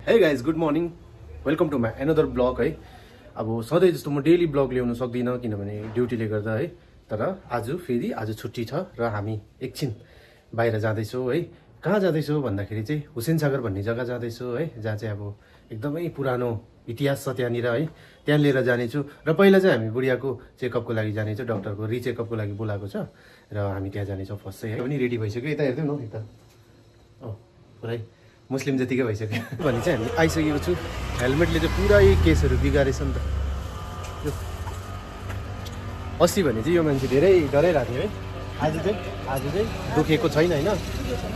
Hey guys, good morning. Welcome to my another vlog है। अब सधैँ जस्तो म डेली भ्लग ल्याउन सक्दिनँ किनभने ड्युटीले गर्दा है। तर आज छुट्टी छ र हामी एकछिन बाहिर जाँदैछौँ है। कहाँ जाँदैछौँ भन्दाखेरि चाहिँ हुसेन सागर भन्ने जग्गा जाँदैछौँ है, जहाँ चाहिँ अब एकदमै पुरानो इतिहास छ त्यहाँनिर है। त्यहाँ लिएर जानेछु र पहिला चाहिँ हामी बुढियाको चेकअपको लागि जानेछौँ, डाक्टरको रिचेकअपको लागि बोलाएको छ र हामी त्यहाँ जानेछौँ फर्स्ट चाहिँ है। पनि रेडी भइसक्यो, यता हेर्दै न यता पुरै मुस्लिम जतिकै भइसक्यो भने चाहिँ हामी आइसकेको छु। हेलमेटले चाहिँ पुरै केसहरू बिगारेछ नि त। यो अस्ति भने चाहिँ यो मान्छे धेरै डराइरहेको थियो है। आज चाहिँ दुखेको छैन होइन,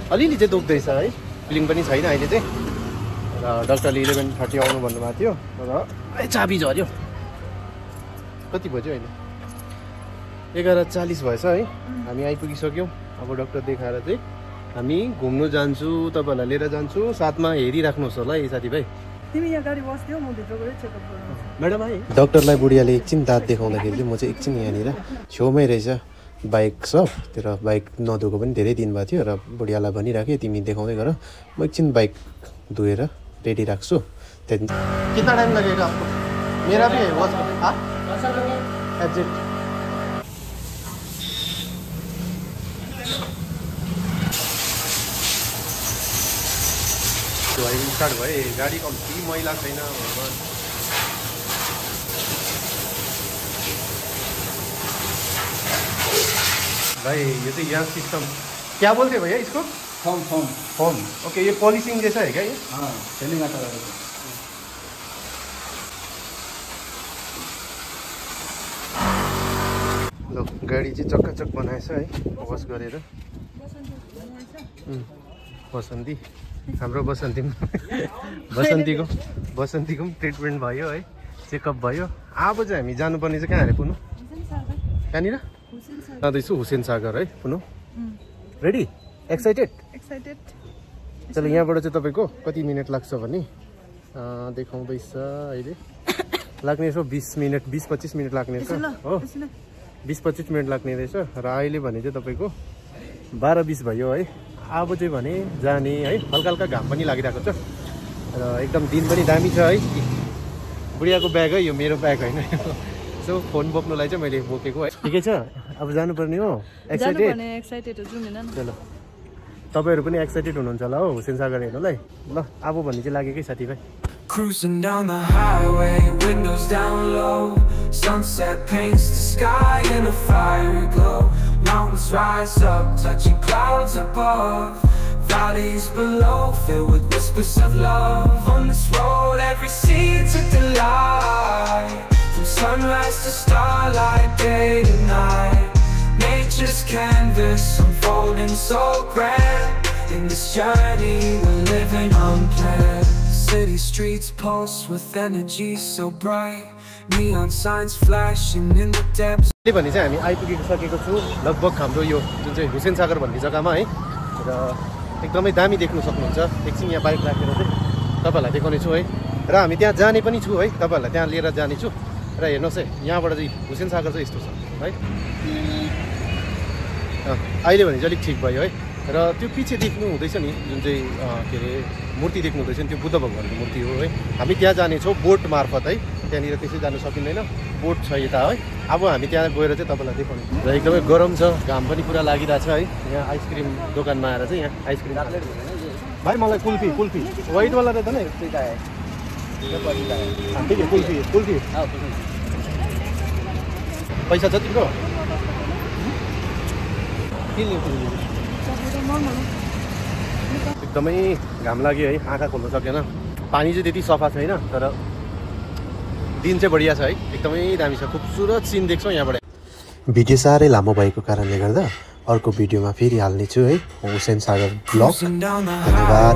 अलिअलि चाहिँ दुख्दैछ है, फिलिङ पनि छैन अहिले चाहिँ। र डाक्टरले 11:30 आउनु भन्नुभएको थियो र चाबी झऱ्यो। कति बज्यो अहिले? 11:40 भएछ है। हामी आइपुगिसक्यौँ। अब डाक्टर देखाएर चाहिँ हामी घुम्नु जान्छु, तपाईँहरूलाई लिएर जान्छु। साथमा हेरिराख्नुहोस् होला है साथीभाइ। तिमी यहाँ गाडी बस्थ्यौ, म भित्र गएर चेकअप गर्छु। म्याडम आए डाक्टरलाई बुढियाले एकछिन दाँत देखाउँदाखेरि चाहिँ म चाहिँ एकछिन यहाँनिर छेउमै रहेछ बाइक सप, तर बाइक नधोएको पनि धेरै दिन भएको थियो र बुढियालाई भनिराखेँ तिमी देखाउँदै गर, म एकछिन बाइक धोएर रेडी राख्छु। त्यहाँदेखि कितना टाइम लगेगा आपको? मेरा भी है वॉच एग्जिट। ड्राइभिङ स्टार्ट भए, गाडी कम्ती मैला छैन भाई। ये तो यहाँ सिस्टम क्या बोलते हैं भैया इसको? फॉर्म। ओके, ये पॉलिशिंग जैसा है क्या ये? हाँ, सेलिंग आता है। लो गाडी चाहिँ चक्काचक बनाएछ है, वास गरेर। बसन्ती, हाम्रो बसन्ती बसन्तीको पनि ट्रिटमेन्ट भयो है, चेकअप भयो। अब चाहिँ हामी जानुपर्ने चाहिँ कहाँ अरे पुनः? कहाँनिर जाँदैछु? हुसेन सागर है पुनः। रेडी? एक्साइटेड? चलो यहाँबाट चाहिँ तपाईँको कति मिनट लाग्छ भने देखाउँदैछ अहिले। लाग्ने रहेछ 20-25 मिनट लाग्ने रहेछ हो। 20-25 मिनट लाग्ने रहेछ र अहिले भने चाहिँ तपाईँको 12:20 भयो है। अब चाहिँ भने जाने है। हल्का हल्का घाम पनि लागिरहेको छ र एकदम दिन पनि दामी छ है। बुढियाको ब्याग है यो, मेरो ब्याग होइन। सो फोन बोक्नुलाई चाहिँ मैले बोकेको है। ठिकै छ, अब जानुपर्ने हो। एक्साइटेड हो, जाउँ न। चलो तपाईहरु पनि एक्साइटेड हुनुहुन्छ होला हो हुसेन सागर हेर्नलाई। ल अब भन्ने चाहिँ लागेकै साथीभाइ। Cruising down the highway, windows down low. Sunset paints the sky in a fiery glow. Mountains rise up, touching clouds above. Valleys below, filled with whispers of love. On this road, every seed's a delight. From sunrise to starlight, day to night. Nature's canvas unfolding so grand. In this journey, we're living unplanned. City streets pulse with energy so bright. Neon signs flashing in the depths. ले भने चाहिँ हामी आइपुगिसकेको छु लगभग हाम्रो यो जुन चाहिँ हुसेन सागर भन्ने जग्गामा है। र एकदमै दामी देख्नु सक्नुहुन्छ। एकछिन यहाँ बाइक राखेर चाहिँ तपाईहरुलाई देखाउने छु है। र हामी त्यहाँ जाने पनि छु है, तपाईहरुलाई त्यहाँ लिएर जाने छु। र हेर्नुस् है, यहाँबाट चाहिँ हुसेन सागर चाहिँ यस्तो छ है। अहिले भने चाहिँ अलिक ठिक भयो है। र त्यो पछि देख्नु हुँदैछ नि जुन चाहिँ के अरे मूर्ति देख्नु हुँदैछ नि, त्यो बुद्ध भगवानको मूर्ति हो है। हामी त्यहाँ जानेछौँ बोट मार्फत है। त्यहाँनिर त्यसै जानु सकिँदैन, बोट छ यता है। अब हामी त्यहाँ गएर चाहिँ तपाईँलाई देखाउने। र एकदमै गरम छ, घाम पनि पुरा लागिरहेछ है। यहाँ आइसक्रिम दोकानमा आएर चाहिँ यहाँ आइसक्रिम भाइ मलाई कुल्फी वाइटवाला रहता ना, ठीक है कुल्फी पैसा छ तिम्रो? एकदमै घाम लाग्यो है, आँखा खोल्न सकेन। पानी चाहिँ त्यति सफा छैन, तर दिन चाहिँ बढिया छ है। एकदमै दामी छ, खुबसुरत सिन देख्छौँ यहाँबाट। भिडियो साह्रै लामो भएको कारणले गर्दा अर्को भिडियोमा फेरि हाल्ने छु है, हुसेन सागर ब्लग। धन्यवाद।